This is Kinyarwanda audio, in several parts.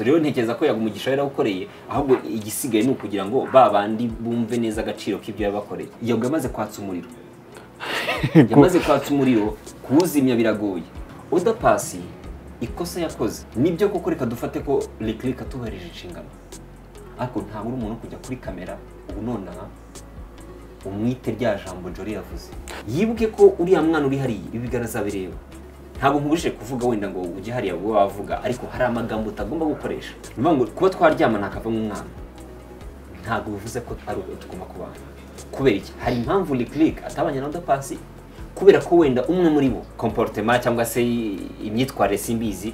Rero ntekereza ko Yago yarawukoreye, ahubwo igisigaye ni ukugira ngo ba bandi bumve neza agaciro k'ibyo yabakoreye. Yago yamaze kwatsa umuriro, yamaze kwatsa umuriro, kuwuzimya biragoye. Oda Paccy ikosa yakoze nibyo koko, reka dufate ko Lick Lick atubahirije inshingano, ariko ntabwo uri umuntu kujya kuri kamera ubu nonaha umwite rya jambo Jolly yavuze. Yibuke ko uriya mwana uri hariya ibiganza azabireba. Ntabwo nkubujije kuvuga wenda ngo ujye hariya wowe wavuga, ariko hari amagambo utagomba gukoresha. Ni ukuvuga ngo kuba twaryamana hakavamo umwana ntabwo bivuze ko ari uko tugomba kubana. Kubera iki? Hari impamvu Lick Lick atabanye na Oda Paccy, kubera ko wenda umwe muri bo comportement cyangwa se imyitwarire simbizi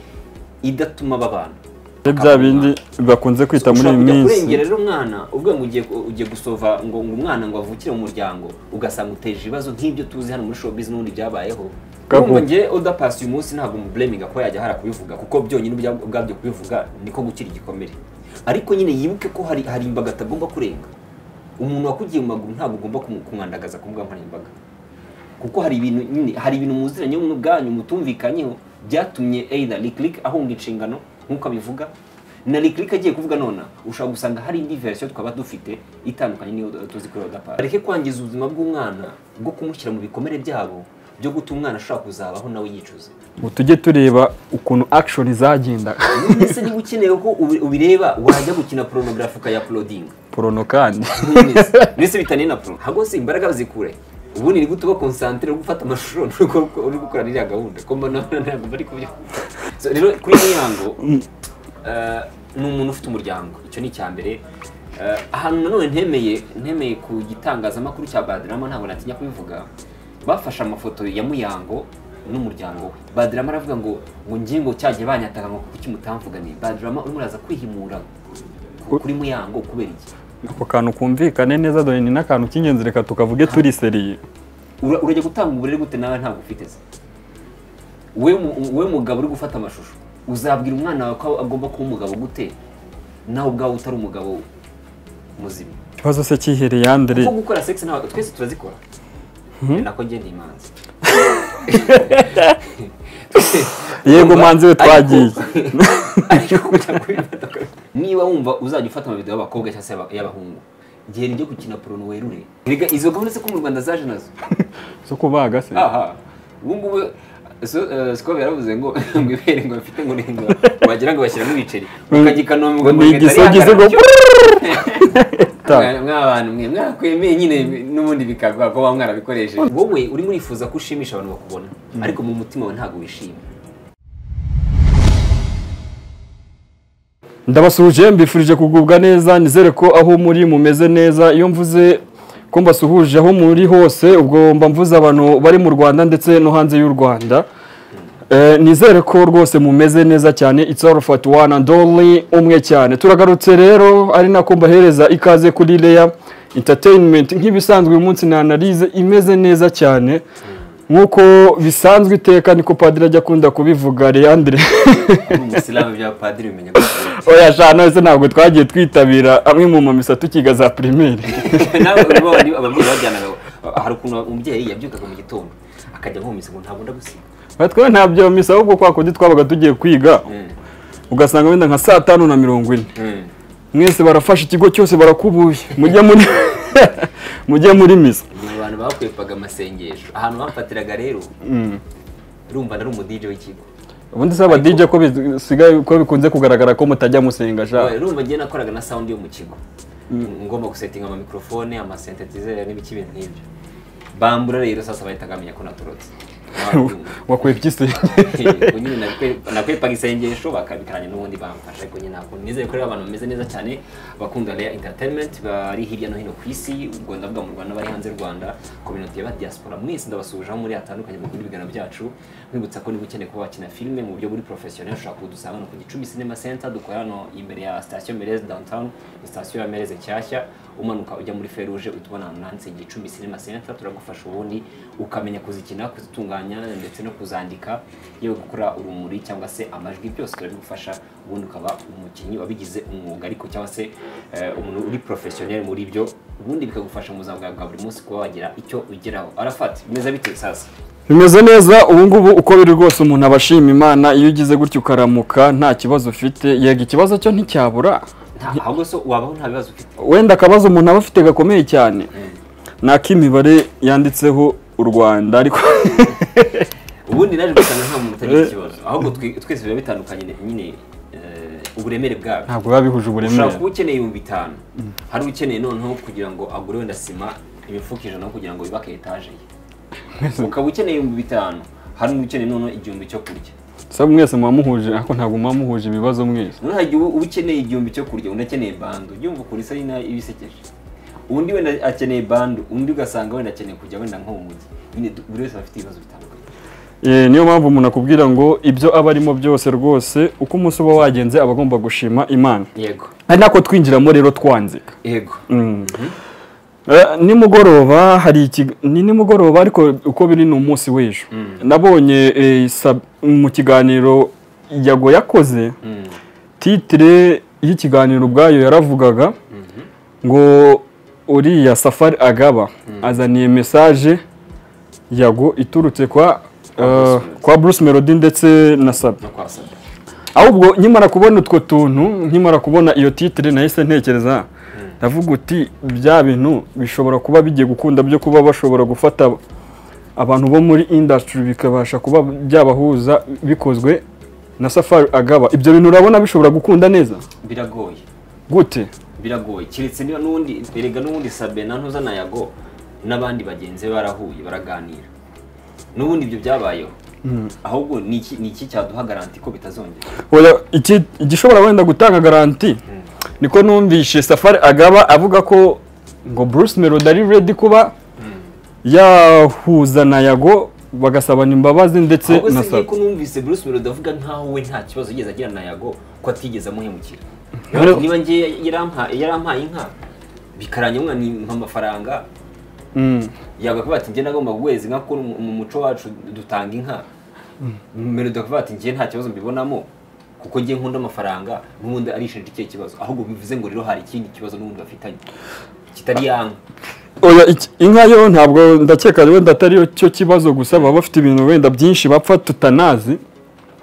idatuma babana. Bya bindi bakunze kwita muri iyi minsi kurengera rero umwana uvuga ngo ugiye gusova ngo umwana ngo avukire mu muryango, ugasanga uteje ibibazo nk'ibyo tuzi hano muri showbiz n'ubundi byabayeho. Urumva nge Oda Paccy uyu munsi ntabwo mublaminga ko yajya hara kubivuga, kuko byonyine ubwabyo kubivuga niko gukira igikomere. Ariko nyine yibuke ko hari imbaga atagomba kurenga. Umuntu wakugiye mu maguru ntabwo ugomba kumwandagaza ku mbuga nkoranyambaga, kuko hari ibintu nyine, hari ibintu muziranye mu bwanyu mutumvikanyeho byatumye either Lick Lick ahunga inshingano nk'uko abivuga, na Lick Lick agiye kuvuga nona ushobora gusanga hari indi version twaba dufite itandukanye n'iyo tuzi kuri Oda Paccy. Bareke kwangiza ubuzima bw'umwana bwo kumushyira mu bikomere byabo byo gutuma umwana ashobora kuzabaho nawe yicuza. Ngo tujye tureba ukuntu action zagenda. None niba ukeneye ko ubireba wajya gukina pornography ukayaploadinga. Porno kandi. Nese bitaniye na porno. Hago se imbaraga bazikure. Ubundi ni gute uba concentré uri gufata amashusho uri gukora iriya gahunda ko mbona ntabwo bari kubyo. So rero kuri Muyango ni umuntu ufite umuryango, icyo ni icya mbere. Ahantu nanone ntemeye ku gitangazamakuru cya Badrama, ntabwo natinya kubivuga, bafashe amafoto ya Muyango n'umuryango we. Badrama aravuga ngo ngiye ngo cyagiye banyataka ngo kuki mutamvuganiye. Badrama urimo uraza kwihimura kuri Muyango kubera iki? Ako kantu kumvikane neza, dore ni n'akantu k'ingenzi, reka tukavuge turi seriye. Urajya gutanga uburere gute nawe ntabwo ufite se? We mugabo uri gufata amashusho, uzabwira umwana wawe ko agomba kuba umugabo gute nawe ubwawe utari umugabo muzima? Ikibazo se cyihereye Andre. Kuko gukora sex ntabwo twese turazikora. Nako ngiye ndi imanzi. Yego manzi we twagiye. Niba wumva uzajya ufata amavideo y'abakobwa cyangwa se y'abahungu, gihe nijye gukina porno werure. Erega izo gahunda se ko mu Rwanda zaje nazo zo kubaga se? Aha, ubu ngubu Siko yaravuze ngo ibere ngo bafite ngo nenga wagira ngo bashyiramo ibiceri ukagikano ngo ni igisogizo ngo mwabantu mwe mwakwemeye nyine n'ubundi bikagwa ko mwarabikoresheje. Wowe urimo urifuza ko ushimisha abantu bakubona, ariko mu mutima wawe ntabwo wishimye. Ndabasuhuje, mbifurije kugubwa neza, nizere ko aho muri mumeze neza. Iyo mvuze ko mbasuhuje aho muri hose, ubwo mba mvuze abantu bari mu Rwanda ndetse no hanze y'u Rwanda. Nizere ko rwose mumeze neza cyane. It's all for one and only, umwe cyane. Turagarutse rero ari nako mbahereza ikaze kuri Leya Entertainment. Nk'ibisanzwe uyu munsi na analyse imeze neza cyane nkuko bisanzwe iteka, niko padiri ajya akunda kubivuga. Leandre umusilamu bya padiri bimenya. Oya shana, se ntabwo twagiye twitabira amwe mu mamisa tukiga za primaire. Nawe urabona ababyeyi bajyanaga, hari ukuntu umubyeyi yabyukaga mu gitondo akajya nko misa ngo ntabwo ndagusiga. Batwe ntabyo misa, ahubwo kwa kundi twabaga tugiye kwiga ugasanga wenda nka saa 5:40 mwese barafashe ikigo cyose barakubuye mujye muri misa. Abantu bakwepaga amasengesho ahantu bamfatiraga rero, urumva nari umu DJ w'ikigo. Ubundi se aba DJ ko bisigaye ko bikunze kugaragara ko mutajya musenga sha? Urumva ngiye nakoraga na sound yo mu kigo, ngomba gusetinga ama microphone, ama synthesizer n'ibiki bintu nk'ibyo. Bambura rero sasa bahitaga bamenya ko naturotse. Wakwepye isengesho. Nyine nakwepaga isengesho bakabikaranya n'ubundi bamfasha, ariko nyine ntabwo nizeye ko rero abantu bameze neza cyane bakunda Leya Entertainment bari hirya no hino ku isi, ubwo ndavuga mu Rwanda bari hanze y'u Rwanda, community y'aba diaspora mwese ndabasuhuje aho muri hatandukanye mukunda ibiganiro byacu. Nkwibutsa ko niba ukeneye kuba wakina filime mu buryo buri professionnel ushobora kudusanga hano ku Gicumbi Cinema Center, dukora hano imbere ya station Merez downtown, station ya Merez nshyashya, umanuka ujya muri Feruje uhita ubona ahantu handitse Gicumbi Cinema Center. Turagufasha ubundi ukamenya kuzikina, kuzitunganya ndetse no kuzandika, yewe gukora urumuri cyangwa se amajwi, byose turabigufasha, ubundi ukaba umukinnyi wabigize umwuga ariko cyangwa se umuntu uri professionnel muri ibyo Ubundi bikagufasha mu buzima bwawe bwa buri munsi kuba wagira icyo ugeraho. Arafat, bimeze bite sasa? Bimeze neza ubu ngubu uko biri rwose, umuntu abashima Imana iyo ugize gutyo ukaramuka nta kibazo ufite. Yego ikibazo cyo nticyabura, ahubwo so wabaho nta bibazo ufite. Wenda akabazo umuntu aba afite gakomeye cyane ni ak'imibare yanditseho u Rwanda, ariko ubundi naje gusanga nta muntu utagira ikibazo, ahubwo twese biba bitandukanye nyine uburemere bwabyo. Ntabwo biba bihuje uburemere. Ushobora kuba ukeneye 5000, hari ukeneye noneho kugira ngo agure wenda sima imifuka 100 kugira ngo yubake etaje ye. Ukaba ukeneye 5000, hari ukeneye noneho 1000 cyo kurya. Sabu mwese muba muhuje, ariko ntabwo muba muhuje ibibazo mwese. Noneho hari igihe uba ukeneye 1000 cyo kurya, undi akeneye bando. Ujya ukuntu isa ibisekeje. Undi wenda akeneye bando, undi ugasanga wenda akeneye kujya wenda nko mu mujyi. Nyine buri wese afite ibibazo bitandukanye. Niyo mpamvu umuntu akubwira ngo ibyo aba arimo byose rwose uko umunsi uba wagenze aba agomba gushima Imana. Yego. Ari nako twinjiramo rero twanzika. Yego. Nimugoroba hari ni nimugoroba, ariko uko biri ni umunsi w'ejo. Nabonye mu kiganiro Yago yakoze, titre y'ikiganiro ubwayo yaravugaga ngo uriya Safari Agaba azaniye message Yago iturutse kwa Bruce Melody ndetse na Sabi. Ahubwo nkimara kubona utwo tuntu, nkimara kubona iyo titre nahise ntekereza, ndavuga uti bya bintu bishobora kuba bigiye gukunda byo kuba bashobora gufata abantu bo muri industry bikabasha kuba byabahuza bikozwe na Safari Agaba. Ibyo bintu urabona bishobora gukunda neza? Biragoye. Gute? Biragoye. Kiretse niba n'undi erega n'undi Sabe na ntuza na Yago n'abandi bagenzi barahuye baraganira. N'ubundi ibyo byabayeho. Ahubwo ni iki cyaduha garanti ko bitazongera? Oya, iki igishobora wenda gutanga garanti niko numvishe Safari Agaba avuga ko ngo Bruce Melody ari ready kuba yahuza na Yago bagasabana imbabazi ndetse na Sabe. Ahubwo numvise Bruce Melody avuga nkaho we nta kibazo yigeze agira na Yago, ko atigeze amuhemukira. Niba ngiye yarampaye inka bikaranyamwa ni amafaranga. Yago akavuga ati njye nagomba guheza inka kuko mu muco wacu dutanga inka. Melody akavuga ati njye nta kibazo mbibonamo kuko njye nkunda amafaranga, n'ubundi arishinja ikihe kibazo. Ahubwo bivuze ngo rero hari ikindi kibazo n'ubundi bafitanye kitari yanka. Oya, inka yo ntabwo ndakeka wenda atari cyo kibazo gusa, baba bafite ibintu wenda byinshi bapfa tutanazi.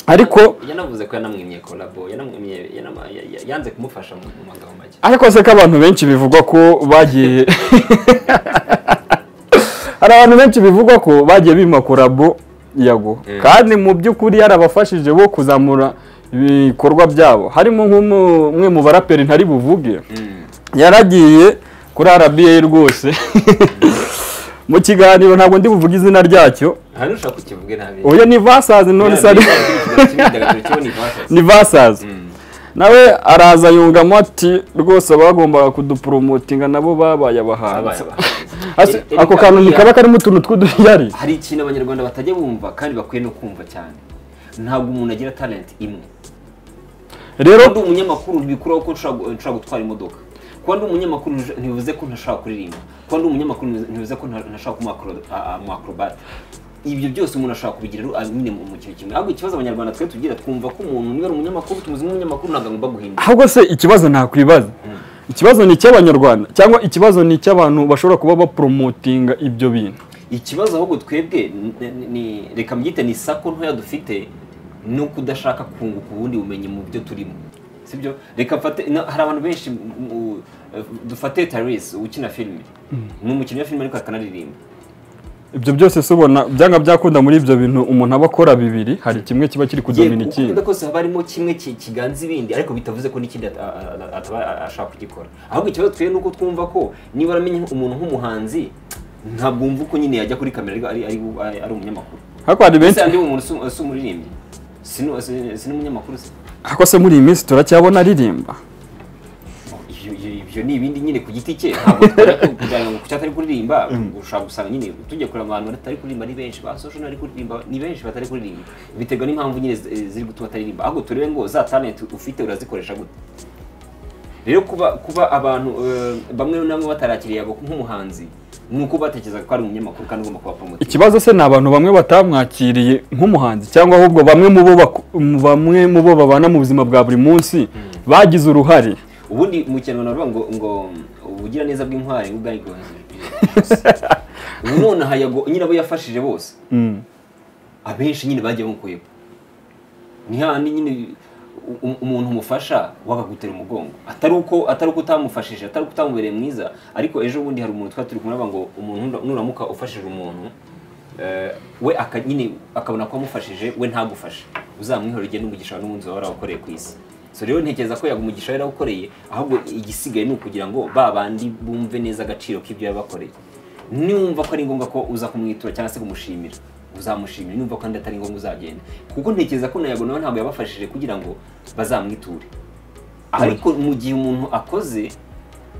Ariko yanavuze ko yanamwimye collabo, yanamwimye, yanze kumufasha mu magambo make. Ariko se ko abantu benshi bivugwa ko bagiye hari abantu benshi bivugwa ko bagiye bima collabo Yago, kandi mu by'ukuri yarabafashije bo kuzamura ibikorwa byabo. Harimo nk'umwe mu baraperi ntari buvuge, yaragiye kuri RBA rwose mu kiganiro, ntabwo ndi buvuge izina ryacyo. Hari ushaka kukivuge nabi. Oya ni Vasazi none sari ni Vasazi. Nawe araza yungamo ati rwose bagombaga kudupromotinga nabo babaye abahanzi. Ako kantu nikaba karimo utuntu tw'uduyari. Hari ikintu abanyarwanda batajya bumva kandi bakwiye no kumva cyane. Ntabwo umuntu agira talent imwe. Rero ndi umunyamakuru ntibikuraho ko nshobora gutwara imodoka. Kuba ndi umunyamakuru ntibivuze ko ntashobora kuririmba. Kuba ndi umunyamakuru ntibivuze ko ntashobora kuba umu acrobat. Ibyo byose umuntu ashobora kubigira nyine mu kintu kimwe. Ahubwo ikibazo abanyarwanda twe tugira twumva ko umuntu niba ari umunyamakuru tumuzi nk'umunyamakuru ntabwo agomba guhinduka. Ahubwo se ikibazo nakwibaza, ikibazo ni icy'abanyarwanda cyangwa ikibazo ni icy'abantu bashobora kuba bapromotinga ibyo bintu? Ikibazo ahubwo twebwe ni reka mbyite ni sako ntoya dufite no kudashaka kunguka ubundi bumenyi mu byo turimo. Sibyo? Reka mfate hari abantu benshi dufate Therese ukina filime. Ni umukinnyi wa filime ariko akanaririmba. Ibyo byose subona byanga byakunda muri ibyo bintu umuntu aba akora bibiri, hari kimwe kiba kiri kudomina ikindi. Kuko kose haba harimo kimwe kiganza ibindi, ariko bitavuze ko n'ikindi ataba ashaka kugikora. Ahubwo ikibazo twe nuko twumva ko niba aramenye umuntu nk'umuhanzi ntabwo wumva uko nyine yajya kuri kamera ari umunyamakuru. Ariko hari benshi andi umuntu si umuririmbyi. Si n'umunyamakuru se. Ariko se muri iyi minsi turacyabona aririmba. Ibyo ni ibindi nyine ku giti cye, ntabwo twari ngo kucyatari kuririmba, ushobora gusanga nyine tujye kureba abantu batari kuririmba ari benshi, ba social ari kuririmba ni benshi batari kuririmba, biterwa n'impamvu nyine ziri gutuma ataririmba. Ahubwo turebe ngo za talent ufite urazikoresha gute. Rero kuba abantu bamwe namwe batarakiriye Yago nk'umuhanzi nuko batekereza ko ari umunyamakuru kandi ugomba kuba promoter. Ikibazo se ni abantu bamwe batamwakiriye nk'umuhanzi cyangwa ahubwo bamwe mu bo babana mu buzima bwa buri munsi bagize uruhare. Ubundi mu Kinyarwanda baravuga ngo ubugira neza bw'inkware ubwayigonze. Ubu nonaha Yago nyine abo yafashije bose abenshi nyine bagiye bamukuyeho. Ni handi nyine umuntu umufasha wakagutera umugongo, atari uko utamufashije, atari uko utamubereye mwiza. Ariko ejo bundi hari umuntu twari turi kumwe ngo umuntu nuramuka ufashije umuntu we nyine akabona ko amufashije we ntagufashe, uzamwihora ugende umugisha n'umunsi wawe warakoreye ku isi. So rero ntekereza ko Yago umugisha yarawukoreye, ahubwo igisigaye ni ukugira ngo ba bandi bumve neza agaciro k'ibyo yabakoreye. Niwumva ko ari ngombwa ko uza kumwitura cyangwa se kumushimira, uzamushimira. Niwumva kandi atari ngombwa uzagenda, kuko ntekereza ko na Yago nawe ntabwo yabafashije kugira ngo bazamwiture. Ariko mu gihe umuntu akoze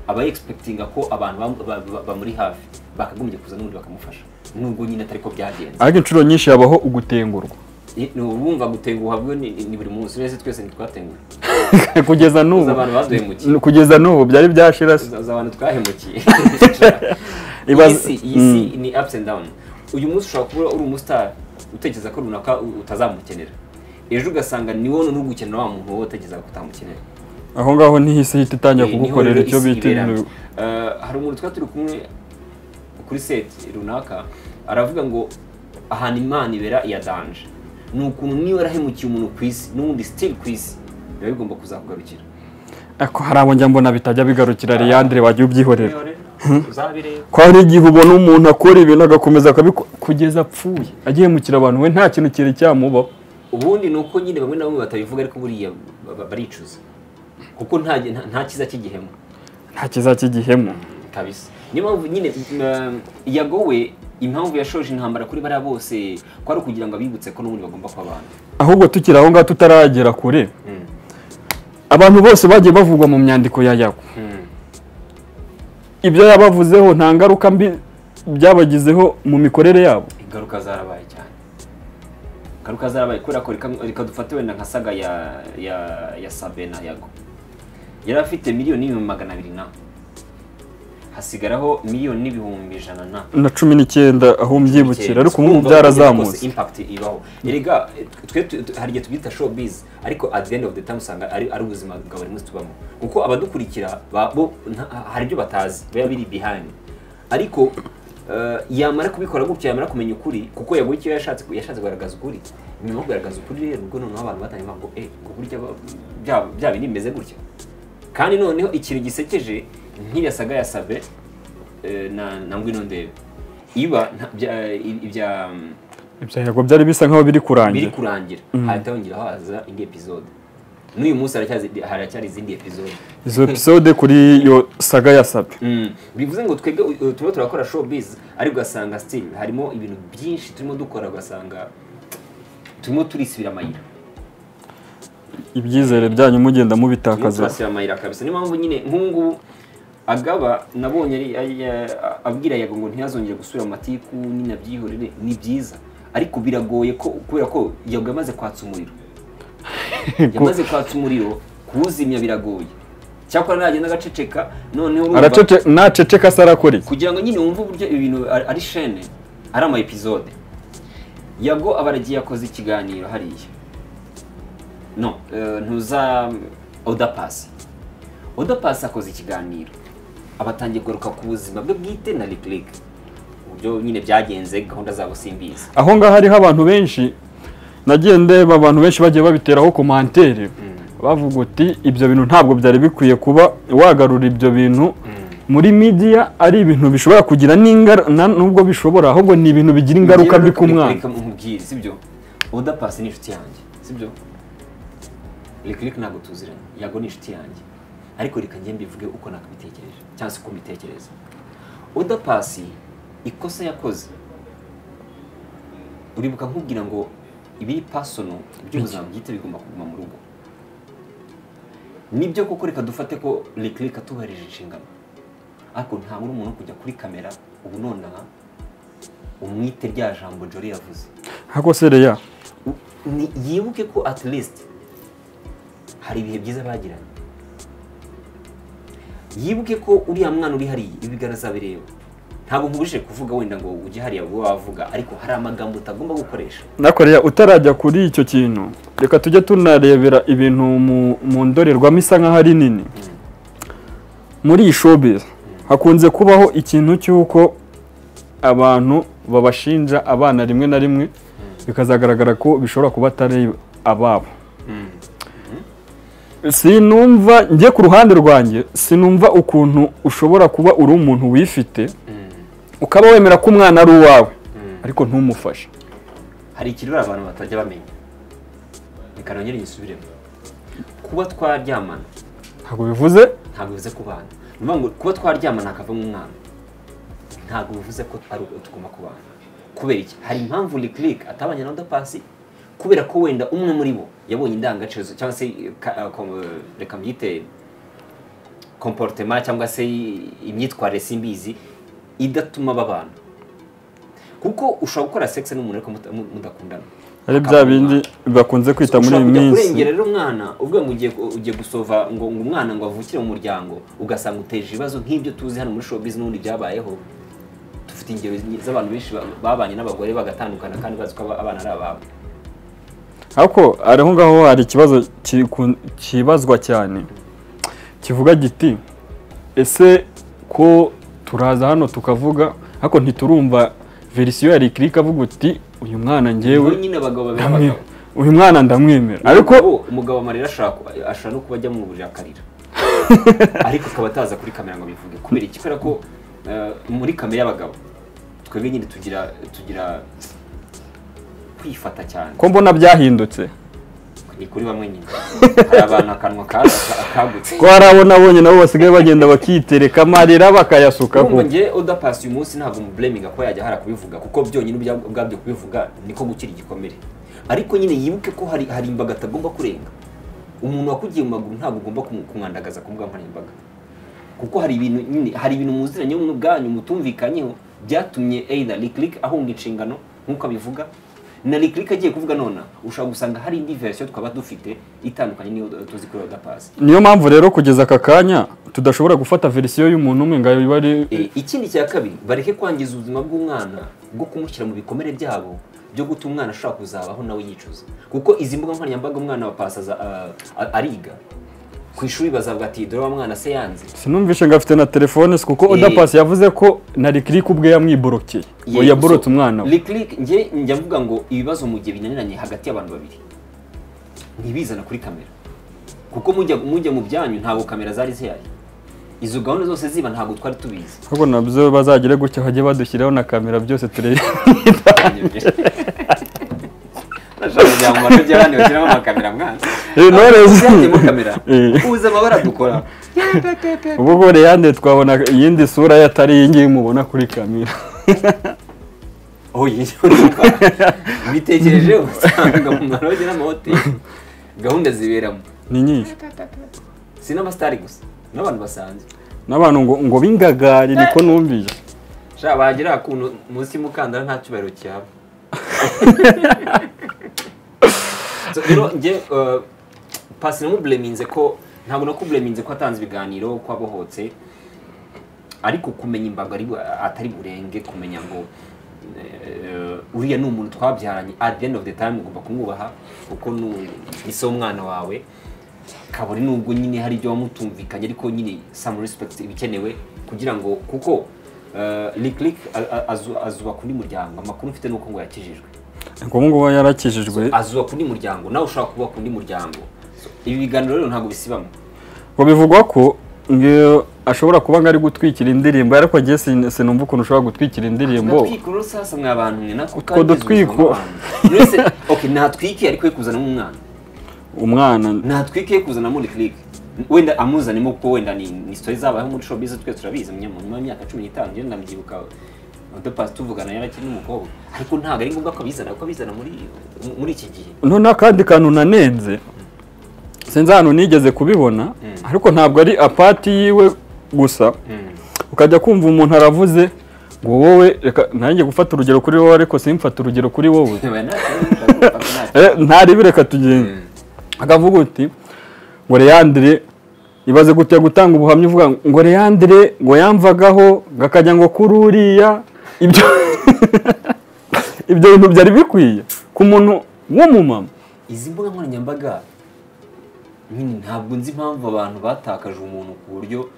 aba expectinga ko abantu bamuri hafi bakagombye kuza n'ubundi bakamufasha, nubwo nyine atari ko byagenze. Ariko inshuro nyinshi yabaho ugutengurwa. Urumva gutenguha bwo ni buri munsi, wese twese ntitwatenguwe kugeza n'ubu. Abantu baduhemukiye kugeza n'ubu byari byashira, abantu twahemukiye. Iyi si ni ups and down. Uyu munsi ushobora kuba uri umustar utekereza ko runaka utazamukenera, ejo ugasanga ni wowe n'uri gukenera wa muntu wowe utekereza ko utamukenera. Aho ngaho ntihise hita itangira kugukorera icyo bita ibintu. Hari umuntu twari turi kumwe kuri set runaka aravuga ngo ahantu Imana ibera iya danger ni ukuntu niba warahemukiye umuntu ku isi n'ubundi still ku isi biba bigomba kuzakugarukira. Ariko hari abo njya mbona bitajya bigarukira. Leandre wagiye ubyihorera ko hari igihe ubona umuntu akora ibintu agakomeza akabikora kugeza apfuye agihemukira abantu, we nta kintu kiri cyamubaho. Ubundi ni uko nyine bamwe na bamwe batabivuga, ariko buriya baricuza kuko nta cyiza cy'igihemu, nta cyiza cy'igihemu kabisa. Niyo mpamvu nyine Yago we impamvu yashoje intambara kuri bariya bose ko ari ukugira ngo abibutse ko n'ubundi bagomba kuba abantu. Ahubwo tukiri aho ngaho tutaragera kure, abantu bose bagiye bavugwa mu myandiko ya Yago, ibyo yabavuzeho nta ngaruka mbi byabagizeho mu mikorere yabo. Ingaruka zarabaye cyane, ingaruka zarabaye kubera ko reka dufate wenda nka saga ya Sabe na Yago, yari afite 2,200,000 na hasigaraho 1,119,000 aho mbyibukira, ariko ubu byarazamutse. Impact ibaho erega twe hari igihe tubyita showbiz, ariko at the end of the time usanga ari ubuzima bwa buri munsi tubamo, kuko abadukurikira bo hari ibyo batazi biba biri behind. Ariko yamara kubikora gutya, yamara kumenya ukuri, kuko Yago icyo yashatse kugaragaza ukuri. Nyuma yo kugaragaza ukuri rero ubwo noneho abantu batangiye ngo ngo burya bya bintu bimeze gutya. Kandi noneho ikintu gisekeje nk'iriya saga ya Sabe na Ngwino Ndebe iba ibya Yago byari bisa nkaho biri kurangira, hahita hongera haza indi episode. N'uyu munsi haracyari izindi episode, izo episode kuri iyo saga ya Sabe. Bivuze ngo twebwe turimo turakora showbiz, ariko ugasanga still harimo ibintu byinshi turimo dukora, ugasanga turimo turisubira amayira. Ibyizere byanyu mugenda mubitakaza, turasubira amayira kabisa. Niyo mpamvu nyine nk'ubu Agaba nabonye abwira Yago ngo ntiyazongere gusubira mu matiku n'inabyihorere, ni byiza ariko biragoye ko kubera ko Yago yamaze kwatsa umuriro, yamaze kwatsa umuriro, kuwuzimya biragoye. Cyakora nagenda agaceceka, noneho urumva naceceka se arakora kugira ngo nyine wumve uburyo ibintu ari chaîne, ari ama episode. Yago abaragiye akoze ikiganiro hariya, no ntuza Oda Pasi akoze ikiganiro, abatangiye kugaruka ku buzima bwe bwite na Lick Lick, uburyo nyine byagenze, gahunda zabo simbizi. Aho ngaho hariho abantu benshi nagiye ndeba, abantu benshi bagiye babiteraho commentaire bavuga uti ibyo bintu ntabwo byari bikwiye kuba wagarura ibyo bintu muri media, ari ibintu bishobora kugira n'ingaruka, nubwo bishobora ahubwo ni ibintu bigira ingaruka mbi ku mwana. Reka nkubwire, sibyo, Oda Pasi ni inshuti yanjye, sibyo, Lick Lick ntabwo tuziranye, Yago ni inshuti yanjye, ariko reka njye mbivuge uko nakabitekereje cyangwa se uko mbitekereza. Oda Pasi ikosa yakoze, uribuka nkubwira ngo ibiri personal iby'ubuzima bwite bigomba kuguma mu rugo. Nibyo koko, reka dufate ko Lick Lick atubahirije inshingano, ariko nta muri umuntu kujya kuri kamera ubu nonaha umwite rya jambo Jolly yavuze. Hako sereya yibuke ko at least hari ibihe byiza bagiranye, yibuke ko uriya mwana uri hariya ibigaragaza bireba. Ntabwo nkubujije kuvuga wenda ngo ujye hariya ubwo wavuga, ariko hari amagambo utagomba gukoresha. Nakoreya utarajya kuri icyo kintu, reka tujye tunarebera ibintu mu ndorerwamo isa nkaho ari nini. Muri iyi showbiz hakunze kubaho ikintu cy'uko abantu babashinja abana rimwe na rimwe bikazagaragara ko bishobora kuba atari ababo. Sinumva njye ku ruhande rwanjye, sinumva ukuntu ushobora kuba uri umuntu wifite ukaba wemera ko umwana ari uwawe ariko ntumufashe. Hari ikirura abantu batajya bamenya, reka nongere nyisubiremo. Kuba twaryamana ntabwo bivuze kubana. Ni ngo kuba twaryamana hakavamo umwana ntabwo bivuze ko ari tugomba kubana. Kubera iki? Hari impamvu Lick Lick atabanye na Oda Paccy, kubera ko wenda umwe muri bo yabonye indangagaciro cyangwa se reka mbyite comportement cyangwa se imyitwarire simbizi idatuma babana. Kuko ushobora gukora sex n'umuntu ariko mudakundana. Ari bya bindi bakunze kwita muri iyi minsi. Kurengera rero umwana uvuga ngo ugiye gusova ngo umwana ngo avukire mu muryango, ugasanga uteje ibibazo nk'ibyo tuzi hano muri showbiz n'ubundi byabayeho. Dufite ingero z'abantu benshi babanye n'abagore bagatandukana kandi bazi ko abana ari ababo. Ariko ariho ngaho hari ikibazo kibazwa cyane kivuga giti ese ko turaza hano tukavuga ariko ntiturumva verisiyo ya Lick Lick avuga uti uyu mwana njyewe nyine abagabo babiri abagabo uyu mwana ndamwemera, ariko umugabo amarira ashaka no kuba ajya mu buriri akarira ariko akaba ataza kuri kamera ngo bivuge. Kubera iki? Kubera ko muri kamera y'abagabo twebwe nyine tugira kwifata cyane. Ko mbona byahindutse ni kuri bamwe nyine, hari abantu akanwa kagutse ko hari abo nabonye nabo basigaye bagenda bakitereka amarira bakayasuka. Ko nge Oda Paccy uyu munsi ntabwo mublaminga ko yajya hara kubivuga, kuko byonyine ubwabyo kubivuga niko gukira igikomere. Ariko nyine yibuke ko hari imbaga atagomba kurenga. Umuntu wakugiye mu maguru ntabwo ugomba kumwandagaza ku mbuga nkoranyambaga, kuko hari ibintu nyine, hari ibintu muziranye mu bwanyu mutumvikanyeho byatumye either Lick Lick ahunga inshingano nk'uko abivuga, na Lick Lick agiye kuvuga nona ushobora gusanga hari indi version twaba dufite itandukanye niyo tuzi kuri Oda Paccy. Niyo mpamvu rero kugeza aka kanya tudashobora gufata version y'umuntu umwe ngo ayo bari. Ikindi cya kabiri, bareke kwangiza ubuzima bw'umwana bwo kumushyira mu bikomere byabo byo gutuma umwana ashobora kuzabaho nawe yicuza. Kuko izi mbuga nkoranyambaga umwana wa Paccy ariga ku ishuri bazavuga ati dore wa mwana se yanze. Sinumvishe ngo afite na telefone, kuko Oda Paccy yavuze ko na Lick Lick ubwe yamwiborokeye, ngo yaborotse umwana we. Lick Lick nge njya mvuga ngo ibibazo mu gihe binaniranye hagati y'abantu babiri ntibizana kuri kamera, kuko mujya mu byanyu ntabwo kamera zari zihari, izo gahunda zose ziba ntabwo twari tubizi. Ahubwo nabyo bazagire gutya bajye badushyiraho na kamera byose turebe. Nashaka ngo bajye abandi bashyiramo amakamera mwana. Uza amabara dukora. Ubwo Leandre twabona iyindi sura yatari iyi ngiyi mubona kuri kamera. Oye, bitekereje usanga mu maroge n'amahoteli gahunda ziberamo ni nyinshi. Si n'abastari gusa, n'abantu basanzwe. N'abantu ngo bingagari niko numvise. Sha bagira kuntu munsi mukandara nta cyubahiro cyabo. So rero nge Paccy namubleminze ko ntabwo nakubleminze ko atanze ibiganiro ko abohotse, ariko kumenya imbaga atari burenge, kumenya ngo uriya ni umuntu twabyaranye, at the end of the time ugomba kumwubaha kuko ni se umwana wawe, kabone nubwo nyine hari ibyo wamutumvikanye, ariko nyine some respect ibikenewe kugira ngo kuko Lick Lick azubaka undi muryango. Amakuru mfite nuko ngo yakijijwe, ngo ngubu yarakijijwe, azubaka undi muryango, nawe ushobora kubaka undi muryango. Ibi biganiro rero ntabwo bisibamo. Ngo bivugwa ko ashobora kuba ngari gutwikira indirimbo, ariko ngiye sinumva ukuntu ushobora gutwikira indirimbo. Natwikiro sasa mwa bantu mwe nako utwo dutwiko. Okay, natwike ariko kuzana umwana. Umwana natwike kuzana muri Lick Lick. Wenda amuzanemo kuko wenda ni story zabayeho muri showbiz twe turabizi nyuma y'imyaka 15 ngenda ndabyibuka Oda Paccy tuvugana yarakiri n'umukobwa, ariko ntabwo ari ngombwa ko abizana, kuko abizana muri iki gihe. None akandi kantu nanenze sinzi ahantu nigeze kubibona, ariko ntabwo ari apati yiwe gusa. Ukajya kumva umuntu aravuze ngo wowe reka nanjye gufata urugero kuri wowe, ariko simfata urugero kuri wowe ntari bireka tugende. Akavuga uti ngo Leandre ibaze gutya gutanga ubuhamya uvuga ngo Leandre ngo yamvagaho ngakajya ngo kuri uriya, ibyo ibyo bintu byari bikwiye ku muntu w'umumama. Izi mbuga nkoranyambaga nyine ntabwo nzi impamvu abantu batakaje umuntu ku buryo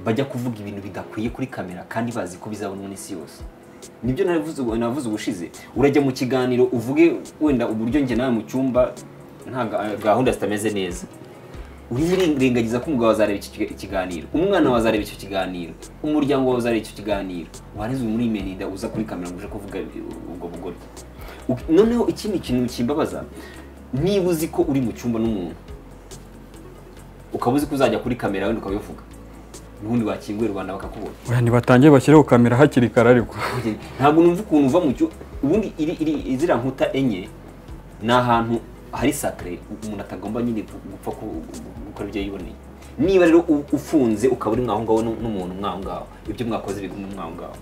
bajya kuvuga ibintu bidakwiye kuri kamera kandi bazi ko bizabonwa n'isi yose. Nibyo navuze ubushize, urajya mu kiganiro uvuge wenda uburyo njye nawe mu cyumba nta gahunda zitameze neza, urimo urirengagiza ko umugabo azareba iki kiganiro, umwana wawe azareba icyo kiganiro, umuryango wawe uzareba icyo kiganiro, wareze muri menida uza kuri kamera ngo uje kuvuga ubwo bugoryi. Noneho ikindi kintu kimbabaza, niba uzi ko uri mu cyumba n'umuntu ukaba uzi ko uzajya kuri kamera wenda ukabivuga, n'ubundi wakinguye rubanda bakakubona. Oya, ntibatangiye bashyireho kamera hakiri kare ariko. Ntabwo numva ukuntu uva mu cyumba ubundi iri ziriya nkuta enye ni ahantu hari sacre umuntu atagomba nyine gupfa gukora ibyo yiboneye. Niba rero ufunze ukaba uri mwaho ngaho n'umuntu mwaho ngaho, ibyo mwakoze biguma mwaho ngaho,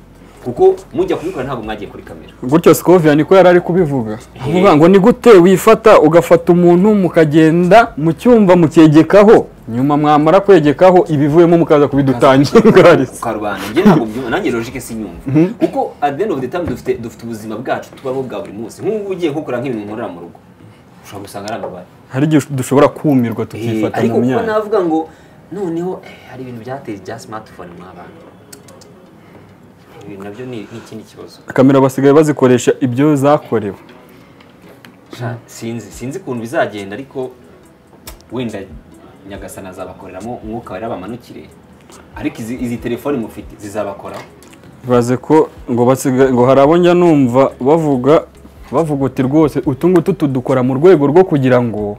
kuko mujya kubikora ntabwo mwagiye kuri kamera. Gutyo Scovia niko yari ari kubivuga, avuga ngo ni gute wifata ugafata umuntu mukagenda mu cyumba mukegekaho, nyuma mwamara kwegekaho ibivuyemo mukaza kubidutangariza ukarubana. Njye ntabwo byumva, nanjye logique sinyumva, kuko at the end of the time dufite ubuzima bwacu tubaho bwa buri munsi. Nk'ubu ugiye gukora nk'ibintu nkorera mu rugo, ushobora gusanga ari amabara, hari igihe dushobora kumirwa tukifata mu myanya. Ariko navuga ngo noneho hari ibintu byateye bya smartphone mw'abana, ibi nabyo ni ikindi kibazo. Kamera basigaye bazikoresha ibyo zakorewe. Sinzi ukuntu bizagenda, ariko wenda Nyagasana azabakoreramo umwuka wera bamanukire. Ariko izi telefoni mufite zizabakora. Baze ko ngo basigaye ngo harabo njya numva bavuga uti rwose utu ngutu tudukora mu rwego rwo kugira ngo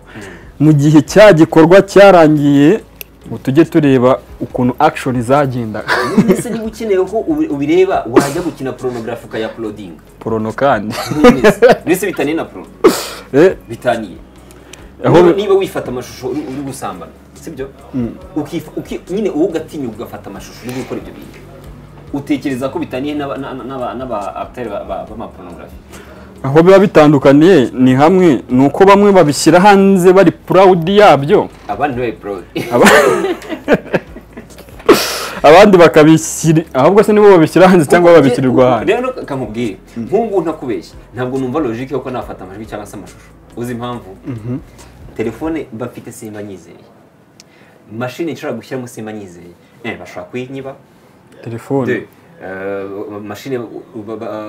mu gihe cya gikorwa cyarangiye ngo tujye tureba ukuntu action izagenda. Ese niba ukeneye ko ubireba wajya gukina pornography ukayaploadinga. Porno kandi. Mbese bitaniye na porno? Bitaniye. Niba wifata amashusho uri gusambana, sibyo? Nyine uwo ugatinya ugafata amashusho uri gukora ibyo bintu, utekereza ko bitaniye n'aba acteurs b'ama pornography? Aho biba bitandukaniye ni hamwe, ni uko bamwe babishyira hanze bari proud yabyo, abandi bari proud, abandi bakabishyira, ahubwo se nibo babishyira hanze cyangwa babishyirirwa hanze. Rero kamubwire, nk'ubu ntakubeshya, ntabwo numva logique yuko nafata amajwi cyangwa se amashusho. Uzi impamvu? Telefone bafite simba nyizeye, mashine nshobora gushyiramo simba nyizeye, bashobora kuyinyiba telefone. Mashine